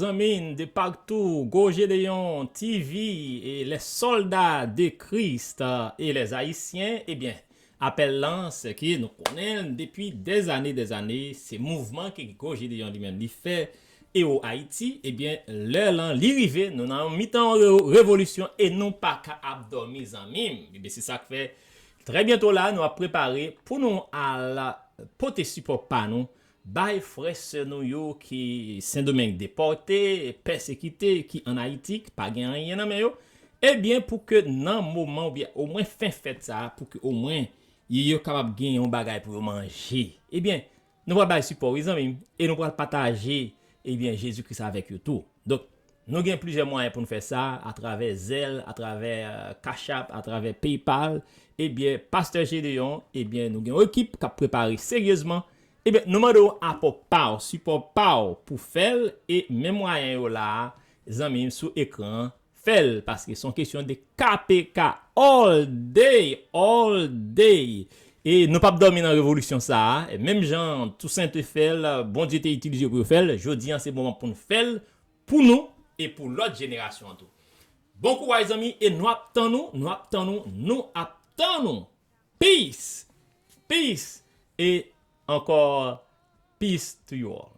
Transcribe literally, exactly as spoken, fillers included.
Amen. De partout, Gros Gédéon T V et les soldats de Christ et les Haïtiens, ebyen, apèl lan, se ke nou konnen l depi dèzane, dèzane, se mouvman ke Gros Gédéon li menm li fè, e o Ayiti, ebyen, lè lan li rive, nou nan mitan yon re- revolisyon e nou pa ka ap dòmi, zanmi m. Ebyen, se sa k fè, trè byento la, nou ap prepare pou nou al pote sipò pa nou bay frè sè nou yo ki Sendomeng depòte, pèsekite, ki ann Ayiti, ki pa gen anyen nan men yo, ebyen, pou ke nan moman oubyen omwen fen fèt sa a, pou ke omwen yo, yo kapab gen yon bagay pou yo manje. Ebyen, nou pral bay sipò, wi, zanmi m, e nou pral pataje, ebyen, Jezi Kris avèk yo tou. Donk, nou gen plizyè mwayen pou n fè sa, atravè Zelle, atravè, euh, Cash App, atravè PayPal. Ebyen, Pastè Gédéon, ebyen, nou gen yon ekip k ap prepare seryezman. Ebyen, nou mande w apò pa w, sipò pa w pou fè l, e men mwayen yo la a, zanmi m, sou ekran an, fè l, paske se yon kesyon de K P K all day, all day. E nou p ap dòmi nan revolisyon sa a. E menm jan Toussaint te fè l, Bondye te itilize yo pou yo fè l, jodi an se moman pou n fè l, pou nou e pou lòt jenerasyon an tou. Bon kouraj, zanmi, e nou ap tann ou, nou ap tann ou, nou ap tann ou. Peace! Peace! E ankò, peace to you all.